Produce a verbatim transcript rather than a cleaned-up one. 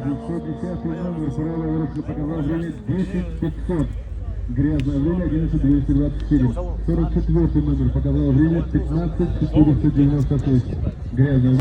Сорок четвёртый номер правого ручки показал время десять пятьсот. Грязное время одиннадцать двести двадцать четыре. Сорок четвёртый номер показал время пятнадцать четыреста девяносто шесть. Грязное.